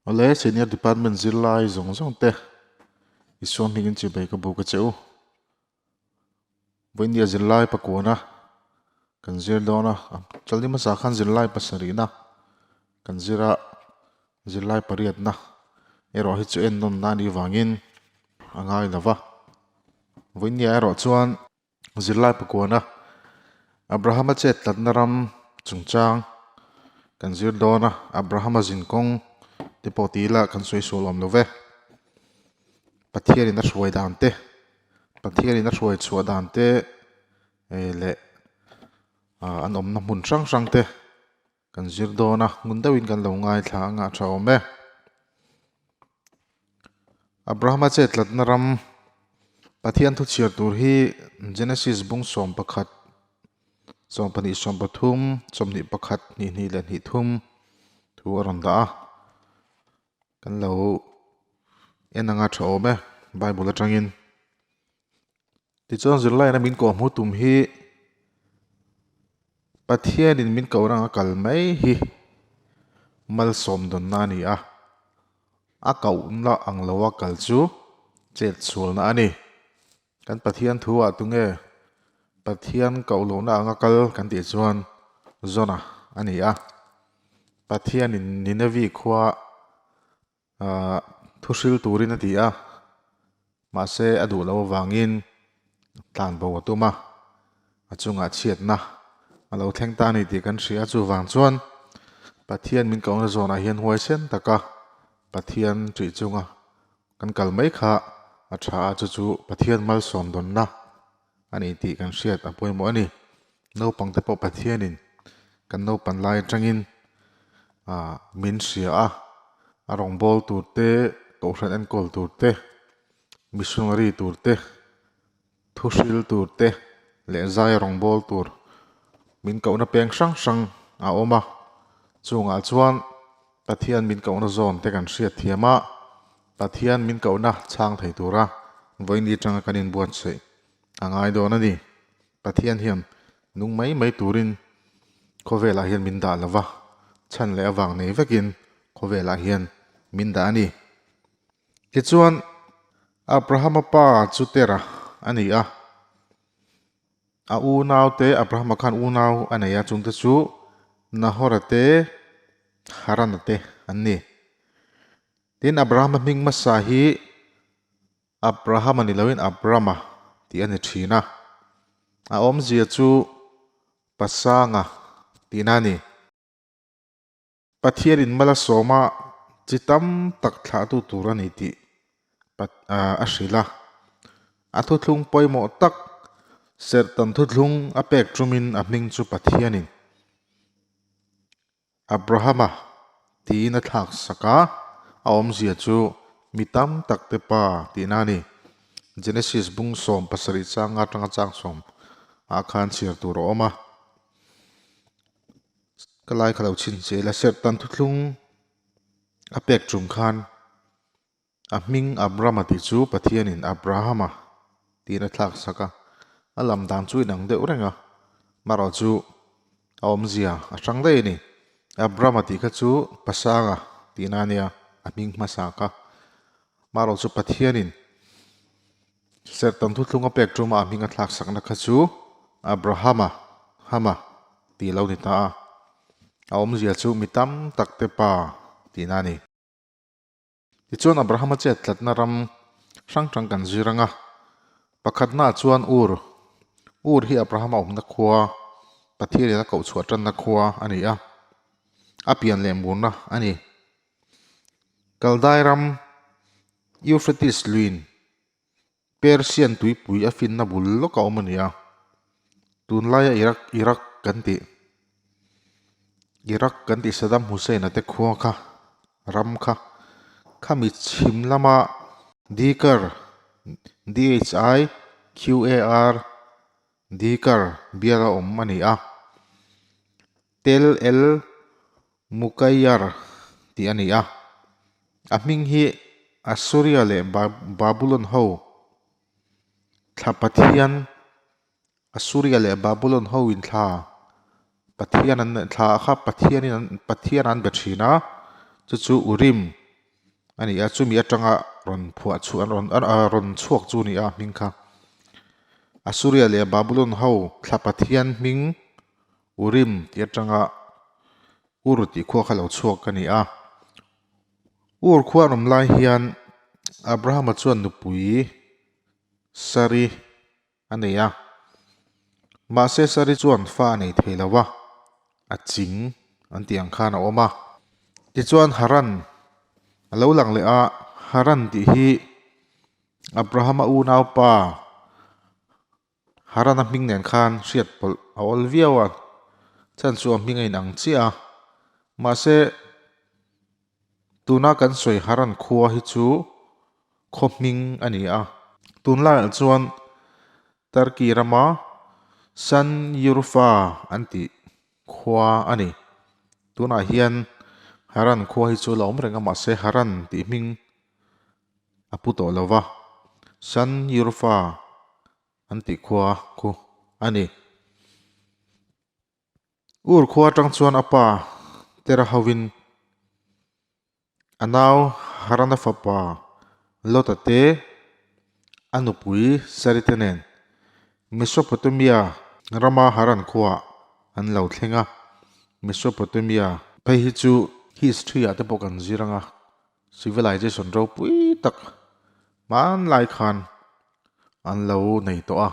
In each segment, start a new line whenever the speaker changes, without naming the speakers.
Awle, Senior Department zirlai zawng zawng te i suam hmingin chibei ka buk a che u. Vawinia zirlai pakuana kan zir dawn a, chawlhni hmasa khan zirlai pasarihna kan zir a, zirlai pariatna erawh hi chu ennawn na anih vangin a ngai lo va. Vawinia erawh chuan Zirlai pakuana Abrahama chet tlatna ram chungchang kan zir dawn a, Abrahama zinkawng te pawh ti ila kan sawi sual awm lo ve. Pathianin a hruai dan te, Pathianin a hruai chhuah dan te leh an awmna hmun hrang hrang te kan zir dawn a, ngun deuhin kan lo ngaithla a ngah tha awm e. Abrahama chet tlatna ram Pathian thu chhiar tur hi Genesis bung 11, 22, 23, 21, 22 leh 23 thu a rawn dah a. Kan lo en anga tha awm e Bible atangin. Tichuan zirlaina min kawhhmuh tum hi Pathianin min koh ranga kal mai hi malsawm dawnna a ni a, a kohna ang loa kal chu chet sualna a ni. Kan Pathian thu ah tunge Pathian koh lohna anga kal kan tih chuan Jona a ni a, Pathianin Ninevi khua Ahh thu hril turin a ti a, mahse a duh loh avangin tlan bo a tum a, a chungah chhiatna a lo thleng ta a ni tih kan hria. Chuvang chuan Pathian min kohna zawnah hian huaisen taka Pathian ṭih chunga kan kal mai kha a ṭha a, chu chu Pathian malsawm dawnna a ni tih kan hriat a pawimawh a ni. Naupangte pawh Pathianin kan naupan lai atangin ah min hria a, a rawngbâwl tur te, kohhran enkawl tur te, missionary tur te, thuhril tur te leh zai rawngbâwl tur min kohna peng hrang hrang a awm a. Chungah chuan Pathian min kohna zawn te kan hriat thiam a, Pathian min kohna chhang thei tura vawiin atanga kan inbuatsaih a ngai dawn a ni. Pathian hian nung mai mai turin khawvelah hian min dah lo va, chhan leh avang nei vekin khawvelah hian min dah a ni. Tichuan, Abrahama pa chu Terah a ni a, a unaute Abrahama khan unau a nei a, chungte chu Nahora te, Harana te an ni. Tin, Abrahama hming hmasa hi Abrahama ni loin Abrama tih a ni thin a, a awmzia chu Pasanga tihna a ni. Pathianin mal a sawm a, chi tam tak thlahtu tur a ni tih a hrilh a. A thuthlung pawimawh tak Serhtan thuthlung a pek tumin a hming chu Pathianin Abrahama tiin a thlak sak a, a awmzia chu mi tam tak te pa tihna a ni. Genesis bung 17 chang atanga chang sawm ah khan chhiar tur a awm a. Ka lai kha lo chhin che ila, Serhtan thuthlung a pek chung khan A hming Abrama tih chu Pathianin Abrahama tiin a thlak sak a, a lam dan chu inang deuh reng a, marawh chu a awmzia a hrang daih a ni. Abrama tih kha chu Pasanga tihna a nia, a hming hmasa kha. Marawh chu Pathianin Serhtan thuthlung a pek tuma a hming a thlak sakna kha chu Abrahama, Hama, tih a lo ni ta a, a awmzia chu mi tam tak te pa tihna a ni. Tichuan Abrahama chet tlatna ram hrang hrang kan zir ang a, pakhatnaah chuan Ur, Ur hi Abrahama awmna khua, Pathianin a koh chhuah tanna khua a ni a, a pian leh murna a ni. Kaldai ram, Euphrates luin Persian tuipui a finna bul lawk a awm a ni a, tunlaia Iraq Iraq kan tih Iraq kan tih Saddam Hussein-a te khua kha ram kha khami chhim lama Dikar D-H-I Q-A-R Dikar bial a awm a ni a, Tel El Mukayyar tih a ni a, a hming hi Assuria leh Babulon ho thla pathian Assuria leh Babulon ho in thla pathian an thla kha pathianin an pathian an be thin a, chu chu Urim. a ni a, chumi atanga rawn phuah chhuah an rawn rawn chhuak chu a ni a hming kha. Assuria leh Babulon ho thla pathian hming Urim tih atanga Ur tih khua kha lo chhuak a ni a. Ur khua an awm lai hian Abrahama chuan nupui Sari a nei a. Mahse Sari chuan fa a nei thei lo a, a ching an tih ang khan a awm a. Tichuan Haran a lo lang leh a, Haran tih hi Abrahama unaupa Haran a hming nen khan hriat pawlh a awl viau a, chhan chu a hming a inang chiah a. Mahse Tuna kan sawi Haran khua hi chu khaw hming a ni a. Tunlaiah chuan Turkey rama San Yurfa an tih khua a ni. Tunah hian Haran khua hi chu a la awm reng a, mahse Haran tih hming a pu tawh lo va, San Yurfa an tih khua khu a ni. Ur khua atang chuan a pa Tera hovin a nau Harana fapa Lota te, a nupui Sari te nen Mesopotamia rama Haran khuaah an lo thleng a. Mesopotamia phei hi chu history ah te pawh kan zir ang a, civilization ropui tak hmanlai khan an lo nei tawh a.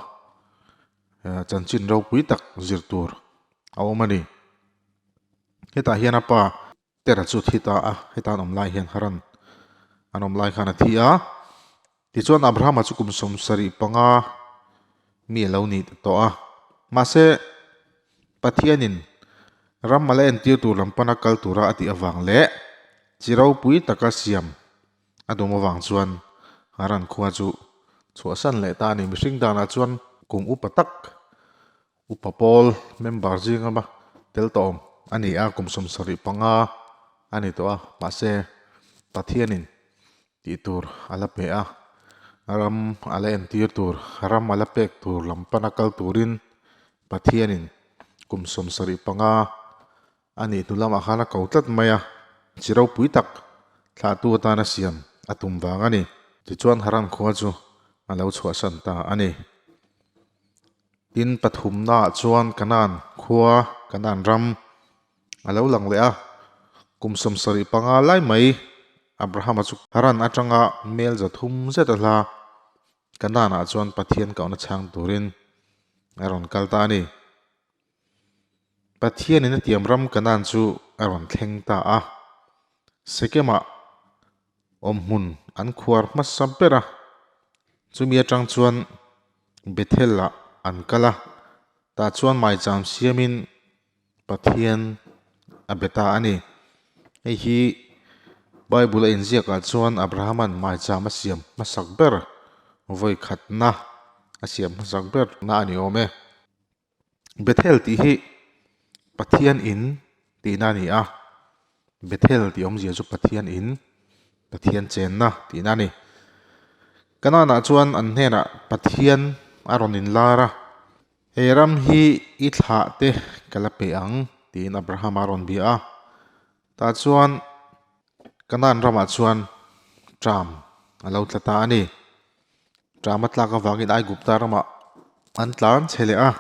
Chanchin ropui tak zir tur a awm a ni. Hetah hian a pa Tera chu thi ta a, heta an awm lai hian Haran an awm lai khan a thi a. Tichuan Abrahama chu kum 75 mi a lo ni tawh a. Mahse Pathianin ram a la entir tur lam pana kal tura a tih avang leh chi ropui taka siam A dum avang chuan Haran khua chu chhuahsan leh ta a ni. Mihring danah chuan kum upa tak, upa pawl member zinga tel tawh awm a ni a, kum 75 a ni tawh a. Mahse, Pathianin tih tur a la pe a, ram a la entir tur, ram a la pek tur lam pana kal turin Pathianin kum 75 A nih hnu lamah khan a ko tlat mai a, chi ropui tak thlahtu atana siam a tum vang a ni. Tichuan Haran khua chu a lo chhuahsan ta a ni. Tin, pathumnaah chuan Kanaan khua, Kanaan ram a lo lang leh a, kum 75 lai mai Abrahama chu Haran atanga mel 300 zet a hla Kanaanah chuan Pathian kohna chhang turin a rawn kal ta a ni. Pathianin a tiam ram Kanaan chu a rawn thleng ta a. Sekemah awmhmun an khuar hmasa ber a, chumi atang chuan Bethel-ah an kal a, tah chuan maicham siamin Pathian a be ta a ni. Hei hi Bible a inziakah chuan Abrahama'n maicham a siam hmasak ber vawikhatna a siam hmasak ber na a ni awm e. Bethel tih hi Pathian in tihna a ni a, Bethel tih awmzia chu Pathian in, Pathian chenna tihna a ni. Kanaanah chuan an hnenah Pathian a rawn inlar a, He ram hi i thlah te ka la pe ang tiin Abraham a rawn bia a. Tah chuan Kanaan ramah chuan ṭam a lo tla ta a ni. Ṭam a tlak avangin Aigupta ramah an tlan chhe leh a.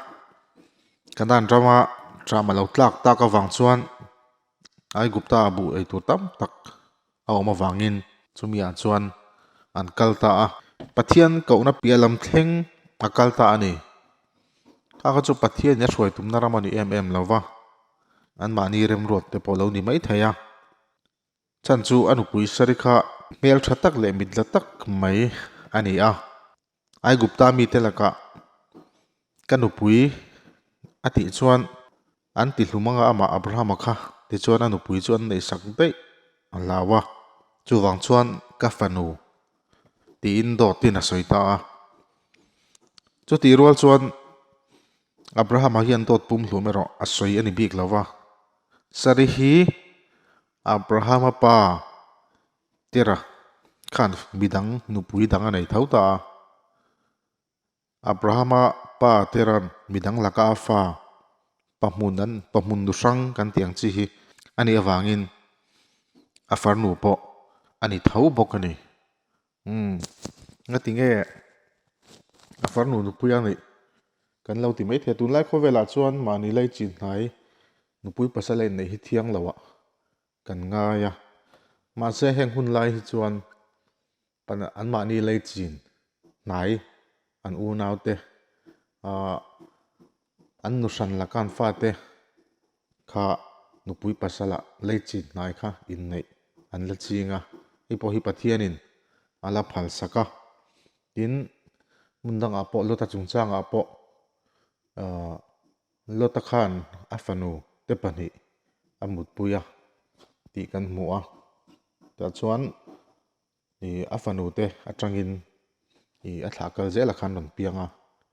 Kanaan rama ṭam a lo tlak tak avang chuan Aigupta ah buh ei tur tam tak a awm avangin chumi ah chuan an kal ta a. Pathian kohna piah lam thleng a kal ta a ni. Kha kha chu Pathianin a hruai tumna ram a ni em em lo va, anmahni remruat te pawh lo ni mai thei a. Chan chu a nupui Sari kha hmeltha tak leh mitla tak mai a ni a. Aigupta mite lakah ka nupui a tih chuan an ti hlum anga amah Abrahama kha tichuan a nupui chu an neihsak daih a hlau a, chuvang chuan ka fanu tiin dawtin a sawi ta a. Chutih rual chuan Abrahama hian dawt pumhlum erawh a sawi a ni bik lo va, Sari hi Abrahama pa Tera khan midang nupui dang a nei tho ta a. Abrahama pa Tera'n midang laka a fa pahmun an pahmun nu hrang kan tih ang chi hi a nih avangin a farnu pawh a ni tho bawk a ni. Umm, ngati nge a farnu nupui a nih kan lo ti maithei a, tunlai khawvelah chuan mahni lei chin hnai nupui pasal a inneih hi thiang lo ah kan ngai a, mahse heng hun lai hi chuan an mahni lei chin hnai an unaute ah an nu hran laka an fate kha nupui pasala lei chin hnai kha inneih an la ching a, hei pawh hi Pathianin a la phal sak a, tin hmun dangah pawh Lota chungchangah pawh ahh Lota khan a fanu te pahnih a mutpui a tih kan hmu a, tah chuan ih a fanu te atangin ih a thlah kal zel a khan rawn piang a,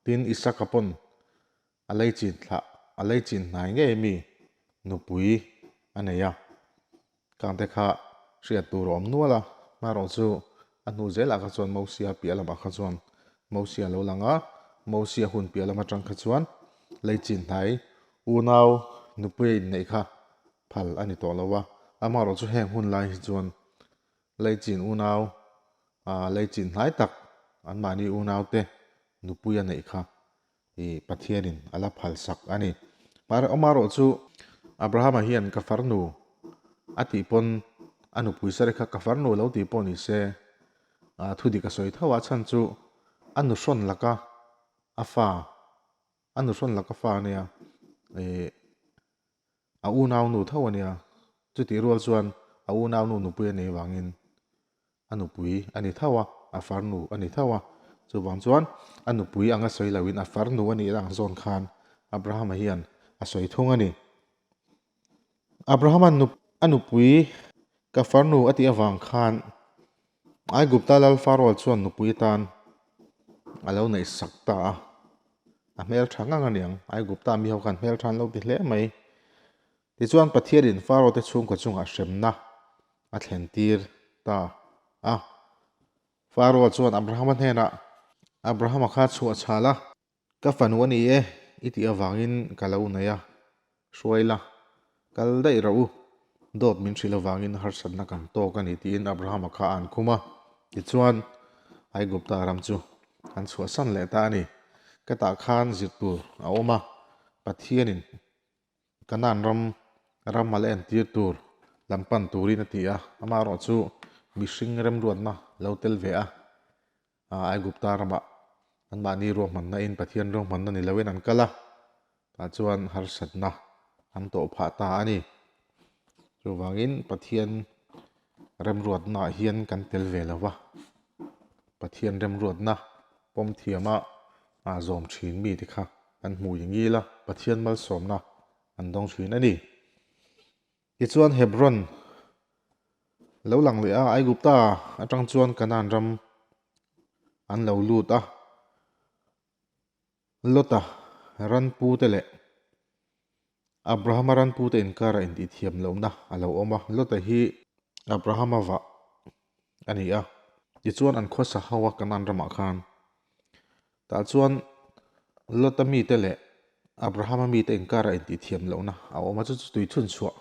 tin Isaka pawn a lei chin thlah a lei chin hnai ngei mi nupui a nei a, kang te kha hriat tur a awm nual a, hmarawh chu a hnu zelah kha chuan Mosia piah lamah kha chuan Mosia lo lang a, Mosia hun piah lam atang kha chuan lei chin hnai unau nupui a inneih kha phal a ni tawh lo a, amaherawh chu heng hun lai hi chuan Lei chin unau, lei chin hnai tak anmahni unaute nupui a neih kha i Pathianin a la phalsak a ni. Amaherawh chu Abrahama hian ka farnu a tih pawn a nupui Sari kha ka farnu lo tih pawh ni se thu dik a sawi tho a, chhan chu a nuhrawn laka a fa, a nuhrawn laka fa a nia i A unaunu tho a nia. Chutih rual chuan a unaunu nupui a nei vangin a nupui a ni tho a, a farnu a ni tho a. Chuvang chuan a nupui anga sawi loin a farnu a nih ang zawn khan Abrahama hian a sawi thung a ni. Abrahama a nupui ka farnu a tih avang khan Aigupta lal Pharaoh chuan nupui atan a lo neih sak ta a, a hmeltha ngang a niang, Aigupta mi ho khan hmeltha an lo ti hle mai. Tichuan Pathianin Pharaoh te chhungkaw chungah hremna a thlen tir ta a. Pharaoh chuan Abrahama hnenah, Abrahama kha chhuah chhal a, Ka fanu a ni e, i tih avangin ka lo nei a, hruai la, kal daih rawh u, dawt min hrilh avangin harsatna kan tawk a ni tiin Abrahama kha a an khum a, tichuan Aigupta ram chu an chhuahsan leh ta a ni. Ka tah khan zir tur a awm a, Pathianin Kanaan ram ram a la entir tur lam pan turin a ti a, amaherawh chu mihring remruatna lo tel ve a, Aigupta ramah anmahni ruahmanna in Pathian ruahmanna ni loin an kal a, tah chuan harsatna an tawh phah ta a ni. Chuvangin Pathian remruatnaah hian kan tel ve lo va, Pathian remruatna pawm thiama zawm thin mite kha an hmu i ngil a, Pathian malsawmna an dawng thin a ni. Tichuan Hebron lo lang leh a, Aigupta atang chuan Kanaan ram an lo lut a. Lota ranpute leh Abrahama ranpute inkarah intihthiam lohna a lo awm a. Lota hi Abrahama vah a ni a. Tichuan an khawsa ho a Kanaan ramah khan. Tah chuan Lota mite leh Abrahama mite inkarah intihthiam lohna a awm a, chu chu tui chhun chhuah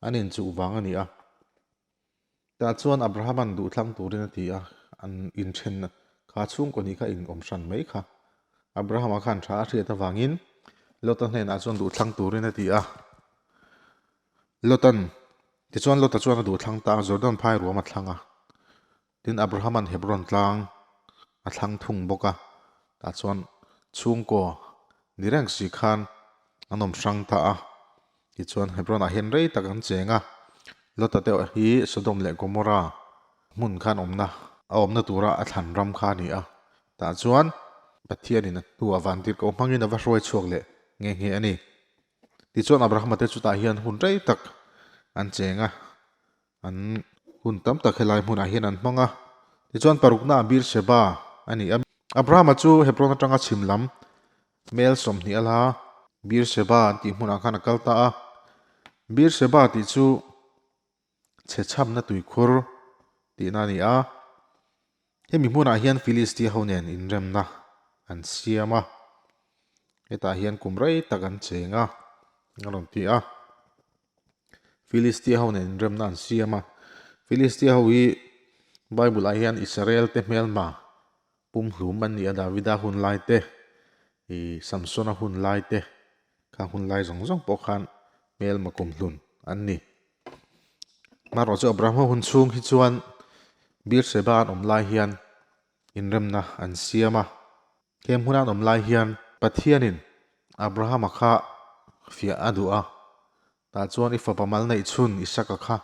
an inchuh vang a ni a. Tah chuan Abrahama'n duhthlang turin a ti a, an inthen kha chhungkaw hnih kha in awm hran mai kha. Abrahama khan tha a hriat avangin Lota hnenah chuan duhthlang turin a ti a. Lota'n, tichuan Lota chuan a duhthlang ta a, Jordan phai ruam a thlang a. Tin, Abrahama'n Hebron tlang a thlang thung bawk a, tah chuan chhungkaw ni reng si khan an awm hrang ta a. Tichuan, Hebron-ah hian rei tak an cheng a, Lota te hi Sodom leh Gomorrah hmun khan awmna a awmna tura a thlan ram kha a ni a. Tah chuan Pathianin a hnuah vantirhkoh hmangin a va hruai chhuak leh nghe nghe a ni. Tichuan, Abrahama te chutah hian hun rei tak an cheng a. An hun tam tak helai hmunah hian an hmang a. Tichuan paruknaah Beersheba a ni a. Abrahama chu Hebron atanga chhim lam mel 20 a la Beersheba an tih hmunah khan a kal ta a. Beersheba tih chu chhechhamna tuikhur tihna a ni a. Hemi hmunah hian Filistia ho nen inremna an siam a, hetah hian kum rei tak an cheng a, a rawn ti a. Filistia ho nen inremna an siam a. Filistia ho hi Bible ah hian Israel te hmelma pumhlum an ni a, Davida hun lai te, ih Samsona hun lai te, khang hun lai zawng zawng pawh khan hmelma kumhlun an ni. Marawh chu Abrahama hun chhung hi chuan Beersheba an awm lai hian inremna an siam a. He hmuna an awm lai hian Pathianin Abrahama kha fiah a duh a, tah chuan i fapa mal neih chhun Isaka kha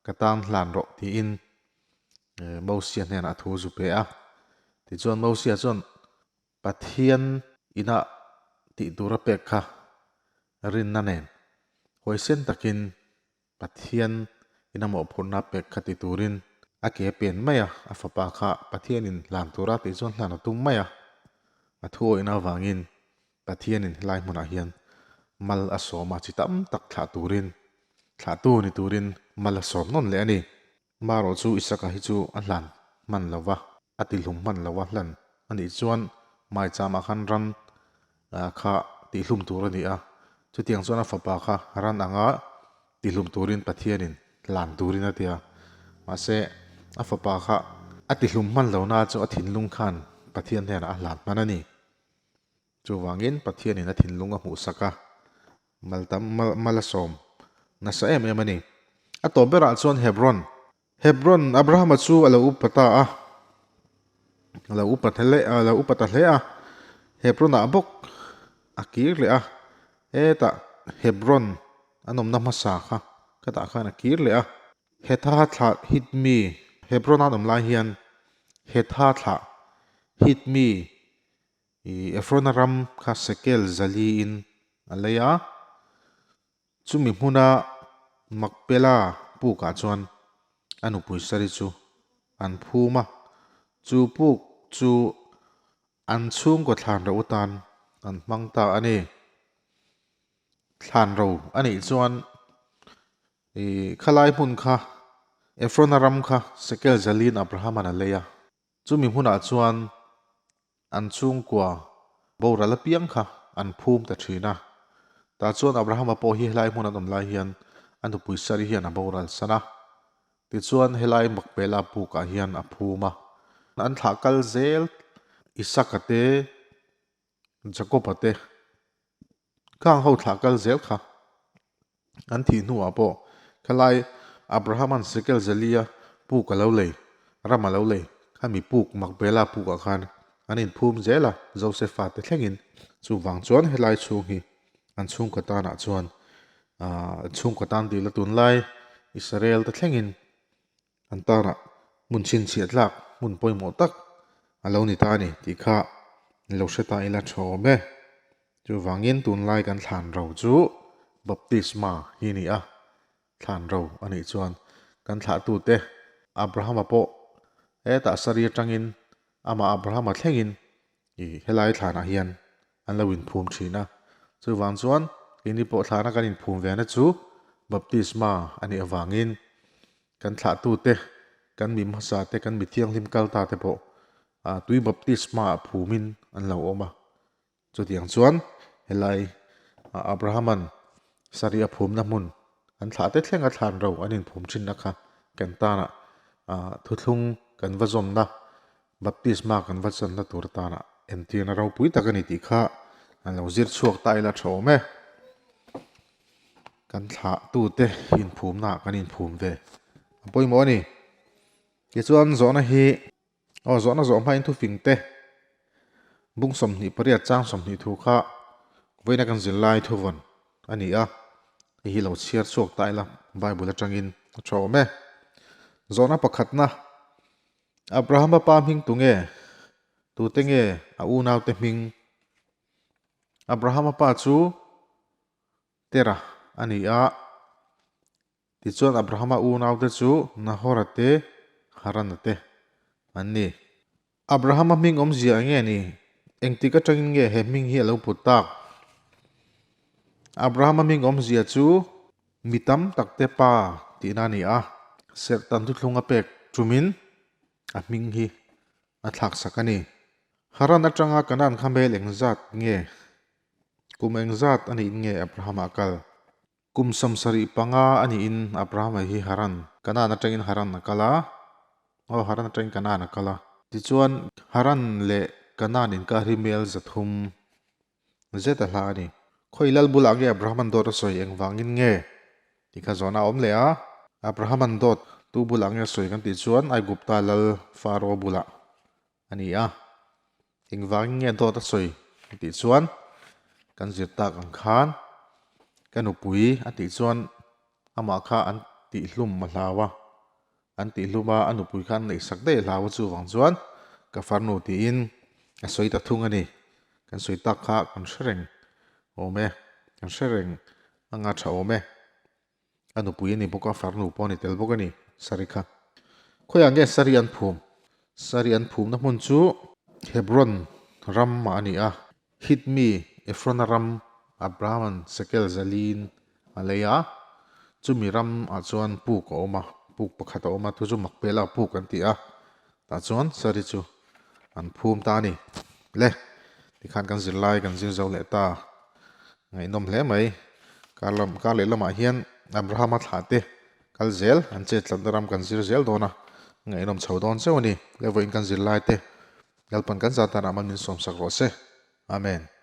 ka tan hlan rawh tiin Mosia hnenah thu zu pe a. Tichuan Mosia chuan Pathian inah tih tur a pek kha rinna nen huaisen takin Pathian in a mawhphurhna pek kha ti turin a ke a pen mai a, a fapa kha Pathianin hlan tura tih chuan hlan a tum mai a. A thu awihna avangin Pathianin helai hmunah hian mal a sawm a, chi tam tak thlah turin, thlahtu ni turin mal a sawm nawn leh a ni. Marawh chu Isaka hi chu a hlan hman lo va, a tihlum hman lo a hlan a nih chuan maicham-ah khan ran kha tihlum tur a ni a, chutiang chuan a fapa kha ran anga tihlum turin Pathianin hlan turin a ti a. Mahse, a fapa kha a tihlum hman lohna chu a thinlung khan Pathian hnenah a hlan hman a ni. Chuvangin Pathianin a thinlung a hmuhsak a, mal tam mal a sawm nasa em em a ni. A tawp berah chuan Hebron, Hebron, Abrahama chu a lo upa ta a, a lo upa hle a lo upa ta hle a, Hebron-ah bawk a kir leh a, hetah Hebron an awmna hmasa kha khatah khan a kir leh a. Hetha thlah hit mi, Hebron-a an awm lai hian Hetha thlah hit mi I Efrona ram kha Sekel zaliin a lei a, chumi hmuna Makpela pukah chuan a nupui Sari chu an phum a, chu puk chu an chhungkaw thlan ro atan an hmang ta a ni. Thlan ro a nih chuan i khalai hmun kha Efrona ram kha Sekel zaliin Abrahama'n a lei a. Chumi hmunah chuan an chhungkua boral apiang kha an phum ta thin a. Tah chuan Abrahama pawh hi helai hmun an awm lai hian a nupui Sari hian a boral san a. Tichuan helai Makpela pukah hian a phum a. An thlah kal zel Isaka te, Jakoba te khang ho thlah kal zel kha an thih hnuah pawh khalai Abrahama'n Sekel Zelia puk a lo lei, ram a lo lei, khami puk Makpela pukah khan an inphum zel a, Josefa te thlengin. Chuvang chuan helai chhung hi an chhungkaw tanah chuan aah chhungkaw tan tih la tunlai Israel te thlengin An tanah hmun chhinchhiah tlak hmun pawimawh tak a lo ni ta a ni tih kha ni lo hre ta ila tha awm e. Chuvangin tunlai kan thlan ro chu baptisma hi a ni a, thlan ro a nih chuan kan thlahtute Abrahama pawh hetah sari atangin amah Abrahama thlengin i helai thlanah hian an lo inphum thin a. Chuvang chuan keini pawh thlana kan inphum ve na chu baptisma a nih avangin kan thlahtute, kan mi hmasa te, kan mi thianghlim kal ta te pawh tui baptisma ah phumin an lo awm a. Chutiang chuan helai Abrahama'n Sari a phumna hmun an thlah te thlenga thlan ro an inphum thinna kha kan tanah thuthlung kan va zawmna Baptisma kan va channa tur atana entirna ropui tak a ni tih kha an lo zir chhuak ta ila tha awm e. Kan thlahtute inphumnaah kan inphum ve a pawimawh a ni. Tichuan zawhna hi aw zawhna zawh hmain thufing te bung 28 chang 20 thu kha vawiina kan zirlai thuvawn a ni a, hei hi lo chhiar chhuak ta ila Bible atangin a tha awm e. Zawhna pakhatna Abrahama pa hming tu nge? Tute nge a unaute hming? Abrahama pa chu Tera a ni a, tichuan Abrahama unaute chu Nahora te, Harana te an ni. Abrahama hming awmzia eng nge ni? Engtik atangin nge he hming hi a lo put tak? Abrahama hming awmzia chu Mi tam takte pa tihna a ni a, serhtan thuthlung a pek tumin a hming hi a thlaksak a ni. Haran atanga Kanaan kha hmel engzat nge? Kum engzat a niin nge Abrahama a kal? Kum 75 a niin Abrahama hi Haran, Kanaan atangin Haran a kal a, aw Haran atangin Kanaan a kal a. Tichuan Haran leh Kanaan inkar hi mel 300 zet a hla a ni. Khawi lal bulah nge Abrahaman dawt a sawi engvangin nge tih kha zawhna a awm leh a. Abrahaman dawt tu bulah nge a sawi kan tih chuan Aigupta lal Faro bulah a ni a. Engvangin nge dawt a sawi a tih chuan kan zir tak ang khan ka nupui a tih chuan amah kha an tihhlum a hlau a, an tihhlum a, a nupui kha an neihsak daih a hlau a chuvang chuan ka farnu tiin a sawi ta thung a ni. Kan sawi tak kha kan hre reng awm e, kan hre reng anga tha awm e. A nupui a ni bawk a, farnu pawh a ni tel bawk a ni, Sari kha. Khawiah nge Sari an phum? Sari an phumna hmun chu Hebron ram ah a ni a. Hit mi Efrona ram Abraham-a'n Sekel zalin a lei a, chumi ram ah chuan puk a awm a, puk pakhat a awm a, chu chu Makpela puk an ti a, tah chuan Sari chu an phum ta a ni. Le, tikhan kan zirlai kan zir zo leh ta. Ngaihnawm hle mai. Kar lam kar leh lamah hian Abrahama thlah te kal zel an chet tlatna ram kan zir zel dawn a, ngaihnawm chho dawn chauh a ni. Levawiin kan zirlai te Lalpan kan zat danah man min sawmsak rawh se. Amen.